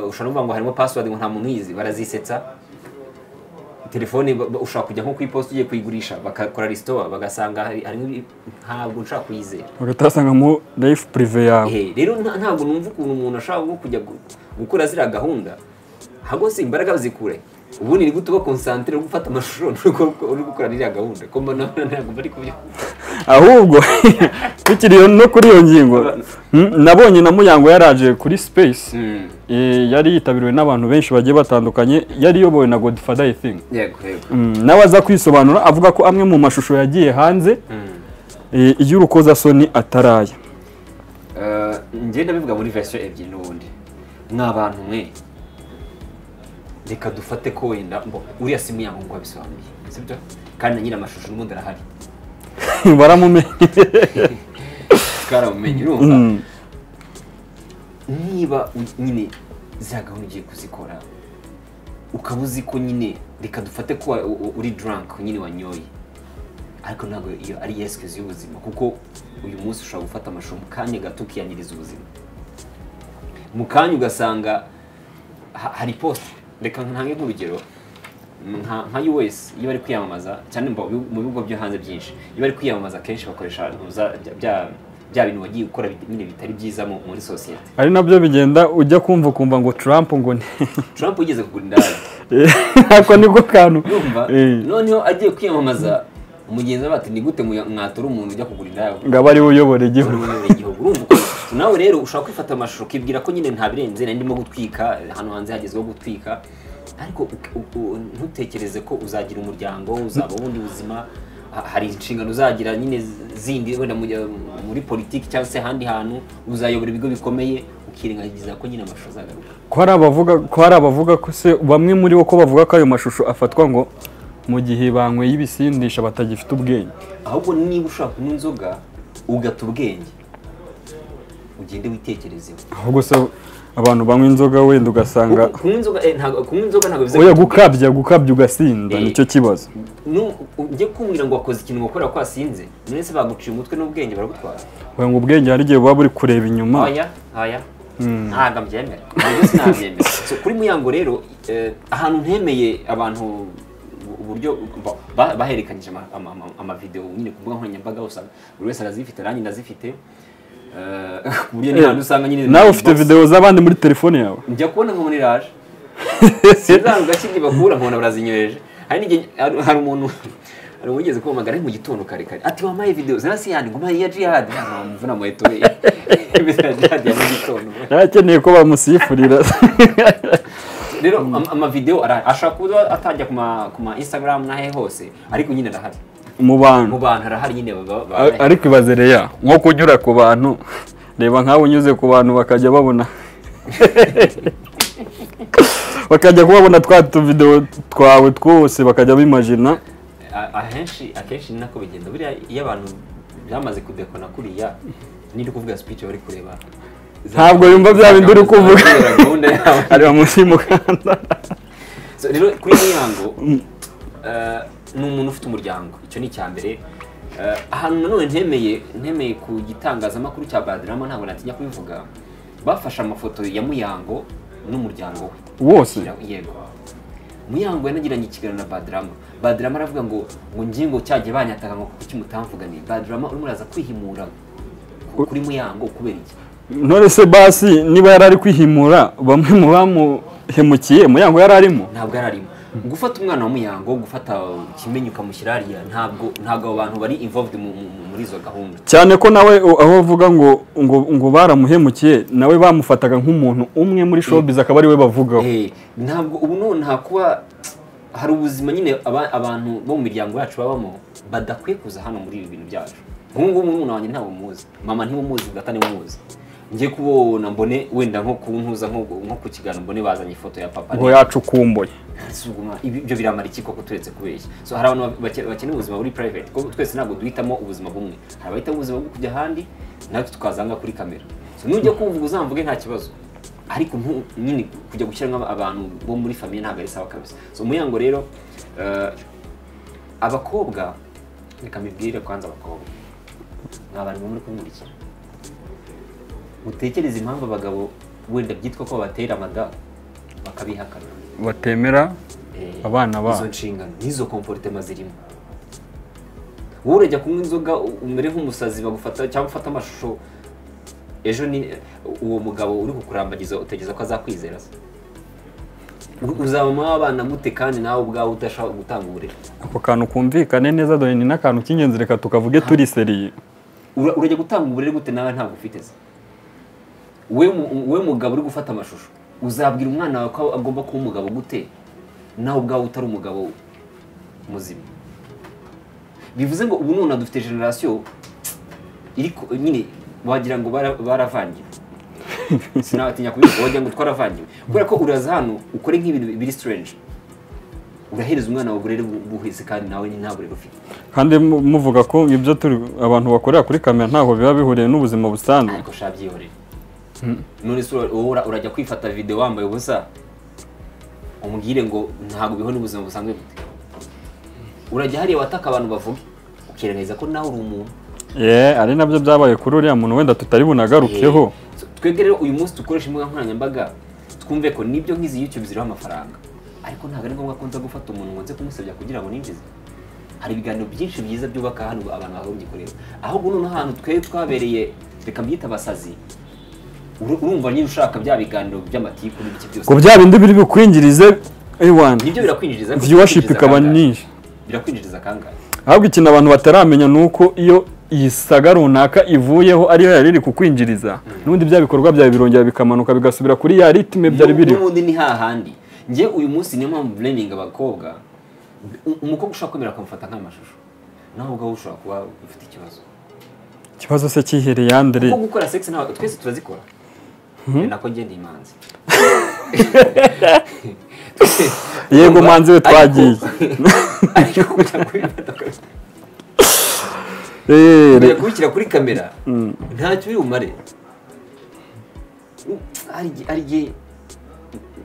ushobora kuvuga ngo harimo password ngo nta muntu uyizi, barazisetsa. Telefone ushobora kujya nko ku iposita ugiye kuyigurisha bakakora restore bagasanga harimo, ntabwo nshobora kuyizera, ugatasangamo life privé yawe. Rero ntabwo numva ukuntu umuntu ashobora kujya gukora ziriya gahunda, ahubwo se imbaraga bazikure. Ubundi ni gute uba concentré uri gufata amashusho uri gukora iriya gahunda, ko mbona ntabwo bari kubyumva. Ahubwo tukiri no kuri iyo ngingo, nabonye na Muyango yaraje kuri space, yari yitabiriwe n'abantu benshi bagiye batandukanye, yari iyobowe na Godfather I think. Yego yego. Nawe aza kwisobanura avuga ko amwe mu mashusho yagiye hanze y'urukozasoni ataraya. Njye ndabivuga muri version ebyiri n'ubundi. Mwabantu mwe, reka dufate ko wenda uriya si Muyango ngo abisobanuye, sibyo? Kandi nyira amashusho n'ubundi arahari. Baramumenye. Twaramumenye, urumva? Niba nyine za gahunda ugiye kuzikora, ukaba uzi ko nyine reka dufate ko uri drunk nyine wanyoye, ariko ntabwo iyo ari excuse y'ubuzima, kuko uyu munsi ushobora gufata amashusho mu kanya gato ukiyangiriza ubuzima. Mu kanya ugasanga hari post. Reka ntange nk'urugero nka US iyo bari kwiyamamaza cyane mu bihugu byo hanze byinshi, iyo bari kwiyamamaza kenshi bakoresha bya bintu wagiye gukora nyine bitari byiza muri society. Ari nabyo bigenda ujya kumva ukumva ngo Trump ngo ni Trump ugeze kugura indaya. Ako niko kantu. Noneho agiye kwiyamamaza umugenzi bati ni gute mwatora umuntu ujya kugura indaya ngo abe ari we uyobora igihugu. Urumva uko nawe rero ushobora kwifata amashusho ukibwira ko nyine nta birenze, nari ndimo gutwika hano hanze hagezweho gutwika, ariko ntutekereze ko uzagira umuryango, uzaba ubundi buzima, hari inshingano uzagira nyine zindi wenda muri politiki cyangwa se ahandi hantu uzayobora ibigo bikomeye, ukirengagiza ko nyine amashusho azagaruka. Ko hari abavuga ko se bamwe muri bo ko bavuga ko ayo mashusho afatwa ngo mu gihe banyweye ibisindisha batagifite ubwenge. Ahubwo niba ushaka kunywa inzoga ugata ubwenge, Ugende witekerezeho. Ahubwo se abantu banywa inzoga wenda ugasanga kunywa inzoga ntabwo kunywa inzoga ntabwo bivuze oya gukabya ugasinda nicyo kibazo. Ujye kumbwira ngo wakoze ikintu ngo ko wasinze, none se baguciye umutwe n'ubwenge baragutwara. Oya ngo ubwenge hari igihe buba buri kureba inyuma. Oya oya ntabwo mbyemera, ntabwo sinabyemera. So kuri Muyango rero ahantu ntemeye abantu uburyo baherekanyije ama video nyine ku mbuga nkoranyambaga, usanga buri wese arazifite, nanjye ndazifite. Ku buryo n'ahantu usanga nyine nawe ufite video z'abandi muri telefone yawe. Njya kubona nkabona iraje, sinzanga gakindi bakura nkabona barazinyoreje. Hari n'igihe hari umuntu wigeze kumpamagara mu gitondo kare kare ati wampaye video zirasi yandi ngo mpaye iya Jihad, mvuna muheto we Jihad ya mu gitondo narakeneye ko bamusifurira. Rero ama video ashaka kuba atajya ku ma Instagram nahe hose, ariko nyine arahari mu bantu arahari nyine. Ariko ibaze Reya nko kunyura ku bantu, reba nkawe unyuze ku bantu bakajya babona bakajya kubabona twa tuvideo twawe twose bakajya bimagina. Akenshi ni nako bigenda buriya iyo abantu byamaze kudekona kuriya niri kuvuga speech bari kureba ntabwo yumva bya bindi uri kuvuga areba munsi y'umukanda. So rero kuri Muyango ni umuntu ufite umuryango, icyo ni icya mbere. Ahantu nanone ntemeye ku gitangazamakuru cya Badrama, ntabwo natinya kubivuga, bafashe amafoto ya Muyango n'umuryango we wose. Yego, Muyango yanagiranye ikiganiro na Badrama. Badrama aravuga ngo ngingo cyagiye banyataka ngo kuki mutamvuganiye. Badrama urimo uraza kwihimura kuri Muyango kubera iki? None se basi niba yarari kwihimura bamwe mu bamuhemukiye Muyango yararimo? Ntabwo yararimo. Gufata umwana wa Muyango, gufata Kimenyi ukamushyira hariya, ntabwo abantu bari involved muri izo gahunda. Cyane ko nawe aho avuga ngo baramuhemukiye, nawe bamufataga nk'umuntu umwe muri showbiz akaba ari we bavugaho. Ntabwo ubu none nta kuba hari ubuzima nyine abantu bo mu miryango yacu babamo badakwiye kuza hano muri ibi bintu byacu. Nk'ubu ngubu murumuna wanjye ntabwo muzi, mama ntimuzi, data ntimuzi. Ngiye kubona mbone wenda nko kuntuza nko ku kiganiro mbone bazanye ifoto ya papa ngo yacukumbuye. Ibyo biramara iki koko turetse kubeshya? So hari abantu bakeneye ubuzima buri private, kuko twese ntabwo duhitamo ubuzima bumwe. Hari abahitamo ubuzima bwo kujya ahandi, natwe tukazanga kuri kamera. So nujya kuvuga uzamvuge nta kibazo, ariko nyine kujya gushyira abantu bo muri famille ntabwo ari sawa kabisa. So Muyango rero abakobwa, reka mbibwire kwanza abakobwa ni abantu muri kumurikira, mutekereze impamvu abagabo wenda byitwa ko batera amada bakabihakana, batemera abana babo izo nshingano n'izo comportement zirimo. Wowe urajya kunywa inzoga umere nk'umusazi bagufata cyangwa ufata amashusho, ejo ni uwo mugabo uri kukurambagiza utegereza ko azakwizera se? Uzaba mama w'abana gute kandi nawe ubwawe udashaka gutanga uburere? Ako kantu kumvikane neza, dore ni n'akantu k'ingenzi, reka tukavuge turi seriye. Urajya gutanga uburere gute nawe ntabwo ufite se? We mugabo uri gufata amashusho uzabwira umwana wawe ko agomba kuba umugabo gute nawe ubwawe utari umugabo muzima? Bivuze ngo ubu none dufite generation iri nyine wagira ngo baravangiwe. Sinabatinya kubivuga, wagira ngo twaravangiwe kubera ko uraza hano ukore nk'ibintu biri strange, urahereza umwana wawe uburere buhise kandi nawe nta burere ufite. Kandi muvuga ko ibyo turi abantu bakorera kuri kamera ntaho biba bihuriye n'ubuzima busanzwe. Ariko shabyihorera. None se wowe urajya kwifata video wambaye ubusa umubwire ngo ntabwo biho n'ubuzima busanzwe gute? Urajya hariya wataka abantu bavuge ukirengagiza ko nawe uri umuntu. Ari nabyo byabaye kuri uriya muntu wenda tutari bunagarukeho. Twebwe rero uyu munsi dukoresha imbuga nkoranyambaga twumve ko nibyo nk'izi YouTube ziriho amafaranga, ariko ntabwo ari ngombwa ko nza gufata umuntu ngo nze kumusebya kugira ngo ninjize. Hari ibiganiro byinshi byiza byubaka hano abantu bagombye kureba. Ahubwo noneho ahantu twe twabereye reka mbyita abasazi, urumva nyine ushaka bya biganiro by'amatiku n'ibiki byose ngo bya bindi biri bukwinjirize ewana, nibyo birakwinjiriza, viewership ikaba nyinshi, birakwinjiriza kangahe? Ahubwo ikintu abantu bataramenya nuko iyo iyi saga runaka ivuyeho ariyo yari iri kukwinjiriza, n'ubundi bya bikorwa byawe birongera bikamanuka bigasubira kuri ya ritme byari biriho. N'ubundi ni hahandi. Njye uyu munsi niyo mpamvu blaming abakobwa, umukobwa ushaka kwemera akamufata nk'amashusho, nawe ubwawe ushobora kuba ufite ikibazo. Ikibazo se kihereye Andre? Kuko gukora sex ntabwo twese turazikora. Nako njye ndi imanzi. Yego manzi we twagiye. Ariko kujya kubishyira kuri kamera ntacyo biri bumare. Hari igihe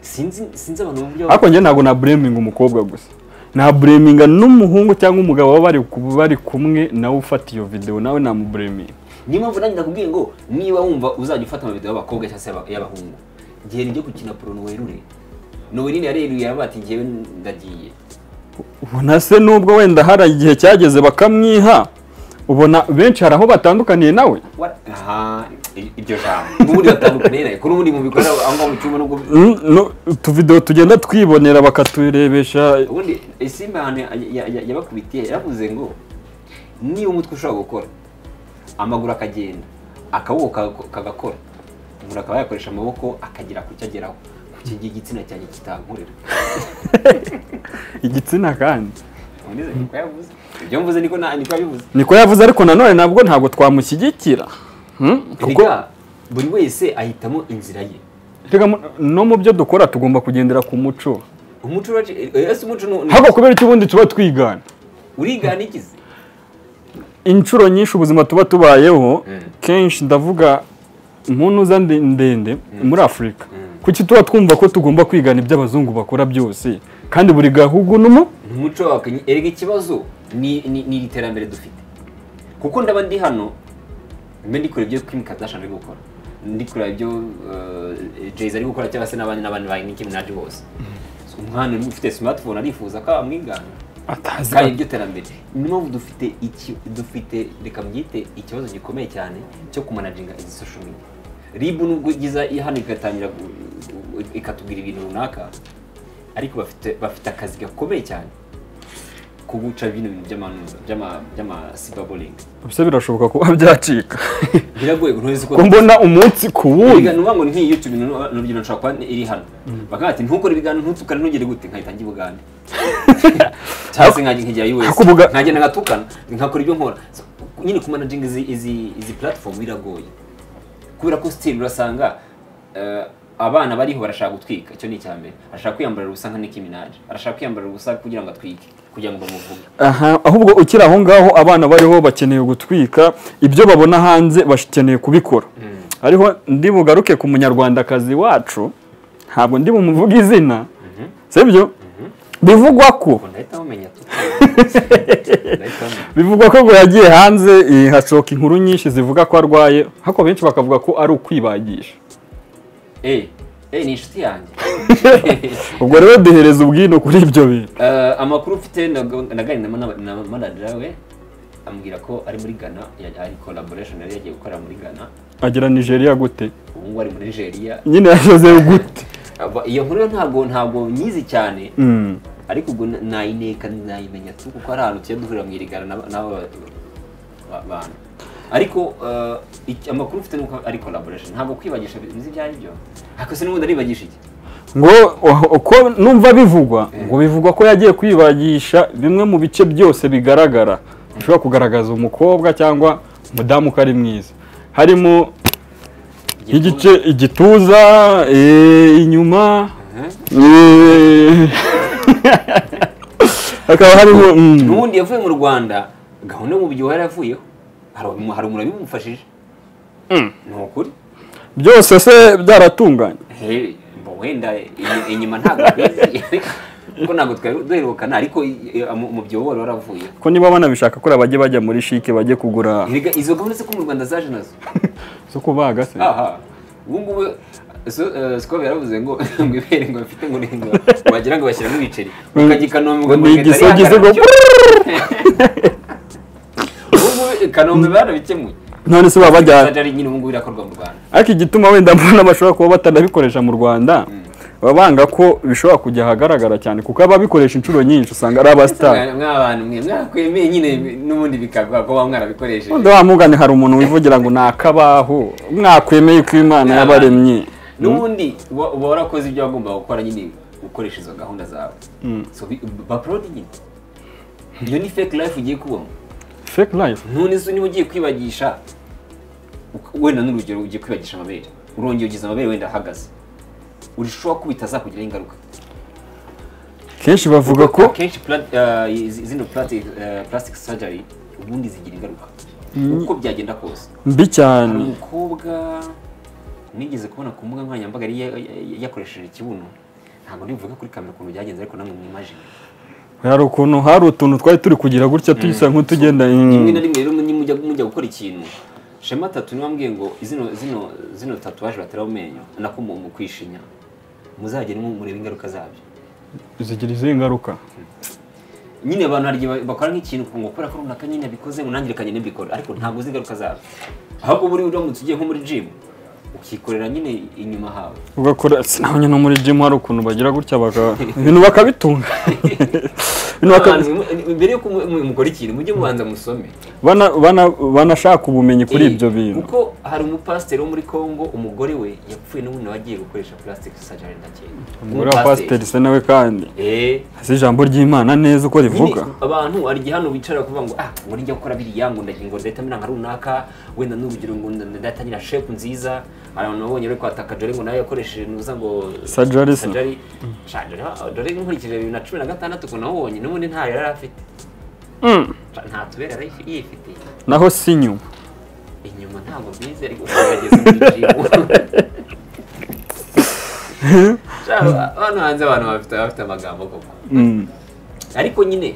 sinzi abantu uburyo. Ariko njye ntabwo na blaminga umukobwa gusa, na blaminga n'umuhungu cyangwa umugabo baba bari kumwe nawe ufata iyo video, nawe namublaminga. Niyo mpamvu nanjye nakubwiye ngo niba wumva uzajya ufata amavideo y'abakobwa cyangwa se y'abahungu, igihe nibyo gukina porno werure. Noeline yareruye yaravuga ati njyewe ndagiye. Ubona se nubwo wenda hari igihe cyageze bakamwiha, ubona benshi hari aho batandukaniye nawe. Aha, iryo jambo n'ubundi batandukaniye nawe, kuri ubundi mubikora aho ngaho mu cyumba nubwo utuvideo tugenda twibonera bakaturebesha. Ubundi Isimbi ahantu yabakubitiye yaravuze ngo niba umutwe ushobora gukora, amaguru akagenda, akaboko kagakora, umuntu akaba yakoresha amaboko akagera ku cyo ageraho, kuki igihe igitsina cyanjye kitankorera. Igitsina kandi niko yavuze, ibyo mvuze niko yabivuze, niko yavuze. Ariko nanone nabwo ntabwo twamushyigikira, kuko buri wese ahitamo inzira ye. No mu byo dukora tugomba kugendera ku muco. Umuco ese umuco ntabwo kubera icyo ubundi tuba twigana. Urigana ikize inshuro nyinshi ubuzima tuba tubayeho kenshi, ndavuga impunuza ndende muri Afurika, kuki tuba twumva ko tugomba kwigana ibyo abazungu bakora byose, kandi buri gahugu n'umuco wawe. Erega ikibazo ni iterambere dufite, kuko ndaba ndi hano mbe ndikora ibyo Kim Kardashian ari gukora, ndikora ibyo Jay-Z ari gukora, cyangwa se n'abandi n'abandi ba Nicki Minaj bose. Umwana ufite smartphone arifuza ko amwigana, kandi iryo terambere. Niyo mpamvu dufite reka mbyite ikibazo gikomeye cyane cyo kumanaginga izi social media. RIB nubwo igiza hano igatangira ikatubwira ibintu runaka, ariko bafite akazi gakomeye cyane ko guca bino bintu by'ama cyberbullying. Ubuse birashoboka kuba byacika? Biragoye ntuzi ko mbona umunsi ku wundi. Nuvuga ngo nkiyi YouTube n'urugero nshobora kuba iri hano, bakavuga ati ntukore ibiganiro, ntutukane, ntugere gute, nkahita njya i Bugande cyangwa se nkajya US, nkagenda ngatukana, nkakora ibyo nkora. Nyine kumanaginga izi platform biragoye, kubera ko still urasanga abana bariho barashaka gutwika. Icyo ni icya mbere, arashaka kwiyambarira ubusa nka Nicki Minaj, arashaka kwiyambarira ubusa kugira ngo atwike, kugira ngo bamuvuge. Aha, ahubwo ukiri aho ngaho abana bariho bakeneye gutwika, ibyo babona hanze bakeneye kubikora. Ariho ndi bugaruke ku munyarwandakazi wacu, ntabwo ndi bumuvuge izina, sibyo? Bivugwa ko bivugwa ko ngo yagiye hanze hasohoka inkuru nyinshi zivuga ko arwaye, hako benshi bakavuga ko ari ukwibagisha. Ni inshuti yanjye. Ubwo rero duhereza ubwino kuri ibyo bintu. Amakuru mfite naganira na manager we, ambwira ko ari muri Ghana, ari collaboration yari yagiye gukora muri Ghana. Agera Nigeria gute? Ubu ngubu ari muri Nigeria. Nyine yageze gute? Iyo nkuru ntabwo nyizi cyane, ariko ubwo nayineka nayimenya tu, kuko ari ahantu tujya duhurira mu irigara n'abo bantu. Ariko amakuru ufite nuko ari collaboration, ntabwo kwibagisha bizi ibyo ari byo. Ariko se n'ubundi aribagisha iki? Ngo uko numva bivugwa, ngo bivugwa ko yagiye kwibagisha bimwe mu bice byose bigaragara bishobora kugaragaza umukobwa cyangwa umudamu ko ari mwiza, harimo igice igituza, inyuma, hakaba harimo. N'ubundi yavuye mu Rwanda gahunda y'umubyibuho yaravuyeho, hari umuntu abimufashije. Ni ukuri byose se byaratunganye. Wenda inyuma ntabwo bizi kuko ntabwo twari duherukana, ariko umubyibuho wari waravuye. Ko niba banabishaka kuri abajye bajya muri shike bajye kugura izo gahunda se ko mu Rwanda zaje nazo zo kubaga se. Aha, ubu ngubu Siko yaravuze ngo ibere ngo bafite ngo ngo wagira ngo bashyiramo ibiceri ukajya i Kanombe ngo ni igisogize ngo ubu Kanombe barabikemuye. None se baba bajya nyine ubu ngubu birakorwa mu Rwanda. Ariko igituma wenda mbona bashobora kuba batanabikoresha mu Rwanda, babanga ko bishobora kujya ahagaragara cyane, kuko ababikoresha inshuro nyinshi usanga ari abastar. Mw'abantu mwe mwakwemeye nyine n'ubundi bikagwa ko mwarabikoresheje. Undi wamugane hari umuntu wivugira ngo nakabaho, mwakwemeye ko Imana yabaremye. N'ubundi uba warakoze ibyo wagombaga gukora nyine ukoresha izo gahunda zawe. So baprodi nyine. Iyo ni fake life ugiye kubamo. Fake life? None se niba ugiye kwibagisha, wenda n'urugero ugiye kwibagisha amabere, urongeye ugize amabere wenda ahagaze, urishobora ko bitazakugiraho ingaruka. Kenshi bavuga ko kenshi zino plastic surgery ubundi zigira ingaruka uko byagenda kose mbi cyane. Umukobwa Nigeze kubona ku mbuga nkoranyambaga yakoresheje ikibuno, ntabwo ndibuvuge kuri kamera ukuntu byagenze, ariko namwe mwimagine. Hari ukuntu hari utuntu twari turi kugira gutya tuyisa nk'utugenda. Rimwe na rimwe rero mujya gukora ikintu, Shema Tatu niwe wambwiye ngo zino tatuwaje batera mu menyo nako mu kwishinya, muzagere murebe ingaruka zabyo. Zigira izihe ngaruka? Nyine abantu hari igihe bakora nk'ikintu ngo kubera ko runaka nyine abikoze ngo nanjye reka nyine mbikore, ariko ntabwo uzi ingaruka zabyo. Ahubwo buri uramutse ugiye nko muri gym ukikorera nyine inyuma hawe ugakora. Sinabonye no muri gym hari ukuntu bagira gutya ibintu bakabitunga. Mbere yuko mukora ikintu mujye mubanza musome, banashaka ubumenyi kuri ibyo bintu. Kuko hari umupasiteri wo muri Congo, umugore we yapfuye n'ubundi nawe agiye gukoresha plastic surgery ndakeka. Umugore wa pasiteri se nawe kandi azi ijambo ry'Imana neza uko rivuga. Abantu hari igihe hano bicara kuvuga ngo ngo nijya gukora biriya ngo ndagira ngo ndahita mera nka runaka, wenda n'urugero ngo ndahita ngira shape nziza. Hari abantu babonye bari kwataka Jolly ngo nawe yakoresheje nuza ngo surgery. Jolly nkurikije 2016 ukuntu nawubonye n'ubundi ntayo yari afite. Nta tubere yari yifitiye. Naho si inyuma. Inyuma ntabwo mbizi, ariko gerageza muri gym. Hano hanze abantu bafite amagambo koko. Ariko nyine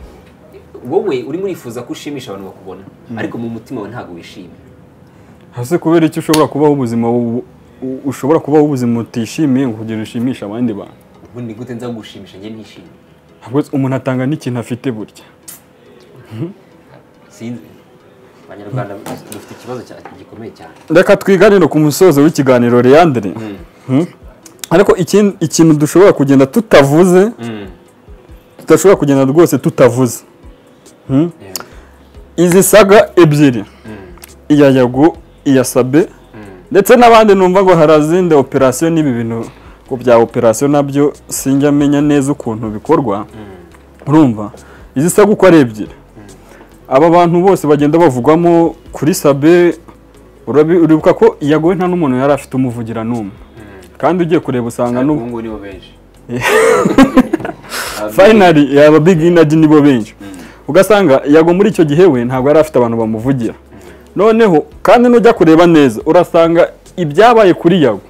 wowe urimo urifuza ko ushimisha abantu bakubona, ariko mu mutima wawe ntabwo wishimye. Hase kubera icyo ushobora kubaho ubuzima ushobora kubaho ubuzima utishimiye ngo kugira ushimishe abandi bantu. Ubundi gute nza gushimisha njye ntishimye? Ahubwo umuntu atanga n'ikintu afite burya. Sinzi. Abanyarwanda dufite ikibazo gikomeye cyane. Reka twiganire ku musozo w'ikiganiro Leandre. Ariko ikintu dushobora kugenda tutavuze, tudashobora kugenda rwose tutavuze. Izi saga ebyiri, iya Yago, iya Sabe, ndetse n'abandi numva ngo harazinde operation n'ibi bintu ngo bya operation nabyo sinjya menya neza ukuntu bikorwa. Urumva izi saga uko ari ebyiri, aba bantu bose bagenda bavugwamo. Kuri Sabe uribuka ko Yago nta n'umuntu yari afite umuvugira n'umwe, kandi ugiye kureba usanga n'ubu nibo benshi. Finally yaba Big Energy nibo benshi. Ugasanga Yago muri icyo gihe we ntabwo yari afite abantu bamuvugira. Noneho kandi nujya kureba neza urasanga ibyabaye kuri Yago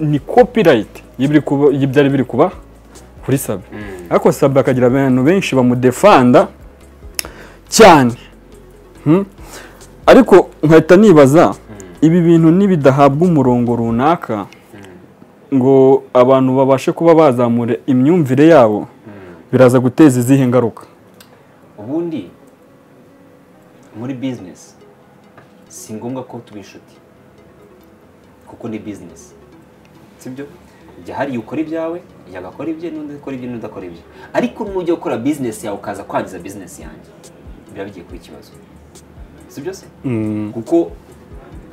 ni copyright y'ibyari biri kuba kuri Sabe. Ariko Sabe akagira abantu benshi bamudefanda cyane. Ariko nkahita nibaza ibi bintu nibidahabwa umurongo runaka ngo abantu babashe kuba bazamura imyumvire yabo, biraza guteza izihe ngaruka? Ubundi muri business si ngombwa ko tuba inshuti, kuko ni business, sibyo? Jya hari ukora ibyawe, yagakora ibye, n'undi akora ibye, n'undi akora ibye. Ariko nujya gukora business yawe ukaza kwangiza business yanjye, biba bigiye kuba ikibazo, sibyo se? Kuko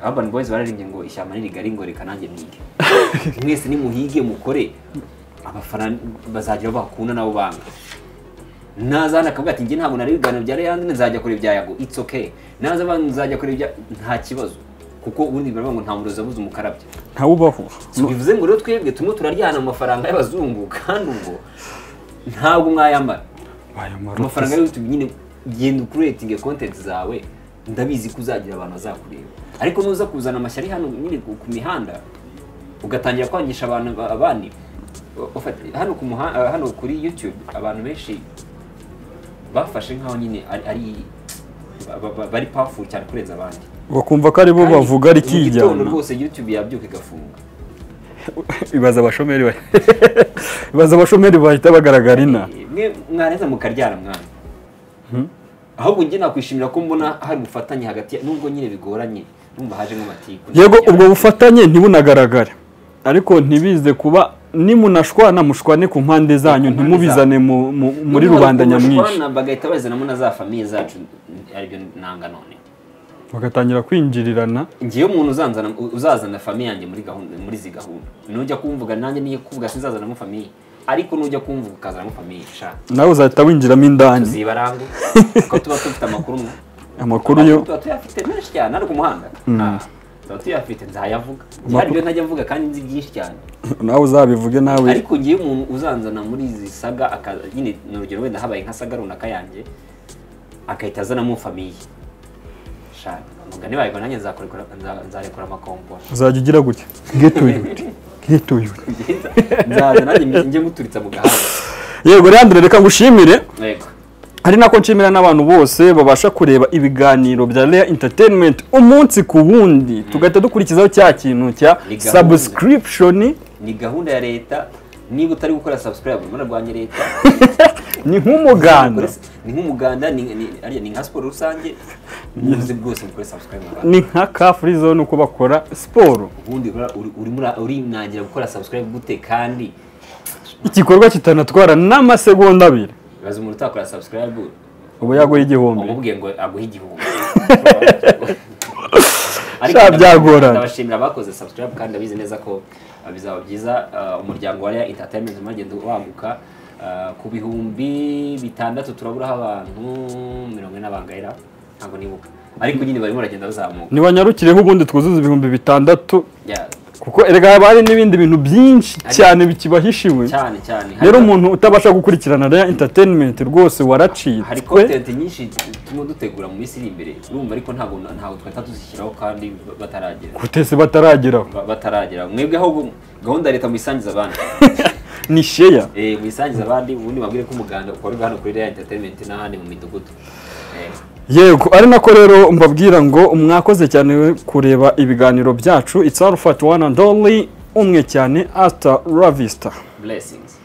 Urban Boys bararimbye ngo ishyamba ni rigari ngo reka nanjye nige. Mwese nimuhige mukore, abafana bazajya bakunda nabo banga. Naza hano akavuga ati njye ntabwo nari ibiganiro bya Leandre, nzajya kure ibya Yago, it's okay. Naza abantu nzajya kure ibya, nta kibazo. Kuko ubundi baravuga ngo nta murozi abuze umukarabya. Ntawubaho. Bivuze ngo rero twebwe tumwe turaryana amafaranga y'abazungu, kandi ubwo ntabwo mwayamara. Amafaranga ya YouTube nyine genda ucreating content zawe, ndabizi ko uzagira abantu bazakureba. Ariko nuza kuzana amashyari hano nyine ku mihanda ugatangira kwangisha abantu abandi. Hano ku hano kuri YouTube abantu benshi bafashe nkaho nyine ari bari powerful cyane kurenza abandi, bakumva ko ari bo bavuga ari kijyana. Rwose YouTube yabyuka igafunga. Ibaza abashomeri ibaza abashomeri bahita bagaragara ina. Mwe mwareza mukaryara mwana. Ahubwo njye nakwishimira ko mbona hari ubufatanye hagati, nubwo nyine bigoranye, numva haje nk'amatiku. Yego ubwo bufatanye ntibunagaragara, ariko ntibize kuba nimunashwana mushwane ku mpande zanyu, ntimubizane muri rubanda nyamwinshi. Bagahita bazanamo na za famille zacu, aribyo nanga none bagatangira kwinjirirana. Ngiye umuntu uzazana famille yanjye muri gahunda, muri zi gahunda nujya kumvuga nanjye niye kuvuga sinzazanamo famille, ariko nujya kumvuga ukazanamo famille sha nawe uzahita winjiramo indani zibarango, kuko tuba dufite amakuru amakuru yo tuba tuyafite menshi cyane ari ku muhanda. Tuba tuyafite nzayavuga, hari ibyo ntajya mvuga kandi nzi byinshi cyane, nawe uzabivuge nawe. Ariko ngiye umuntu uzanzana muri izi saga nyine ni urugero wenda habaye nka saga runaka yanjye akahita azanamo famille sha Umugani wawe ngo nanjye nzarekura amakompora. Uzajya ugira gutya getuyuti getuyuti. Nzaza nanjye njye nguturitsa mu gahanga. Yego Leandre, reka ngushimire. Yego. Hari nako nshimira n'abantu bose babasha kureba ibiganiro bya Lea Entertainment umunsi ku wundi, tugahita dukurikizaho cya kintu cya Ni gahunda. subscription. Ni gahunda ya leta, niba utari gukora subscribe urimo urarwanya leta. Ni nk'umuganda. Ni nk'umuganda, ni nka siporo rusange, muze bwose mukore subscribe mu Rwanda. Ni nka car free zone uko bakora siporo. Ubundi urimo urinangira gukora subscribe gute kandi igikorwa kitanatwara n'amasegonda 2. Baza umuntu utakora subscribe ubu yaguha 1000. Umubwiye ngo aguhe 1000. Sha byagorana. Ndabashimira abakoze subscribe kandi ndabizi neza ko bizaba byiza. Umuryango wa Lea Entertainment uragenda waguka ku 6000, turaburaho abantu 40 bangaira, ntabwo nibuka, ariko nyine barimo baragenda bazamuka. Nibanyarukireho ubundi twuzuze 6000. Yeah. Kuko erega haba hari n'ibindi bintu byinshi cyane bikibahishiwe. Cyane cyane. Rero umuntu utabasha gukurikirana Lea Entertainment rwose waracitswe. Hari content nyinshi turimo dutegura mu minsi iri imbere, urumva, ariko ntabwo twahita tuzishyiraho kandi bataragera. Kutese batarageraho. Bataragera. Mwebwe ahubwo gahunda ya leta muyisangiza abandi. Ni share. Muyisangiza abandi, ubundi babwire ko umuganda ukorerwa hano kuri Lea Entertainment n'ahandi mu midugudu. Yego, ari nako rero mbabwira ngo mwakoze cyane kureba ibiganiro byacu. It's Alpha one and only, umwe cyane, hasta la vista. Blessings.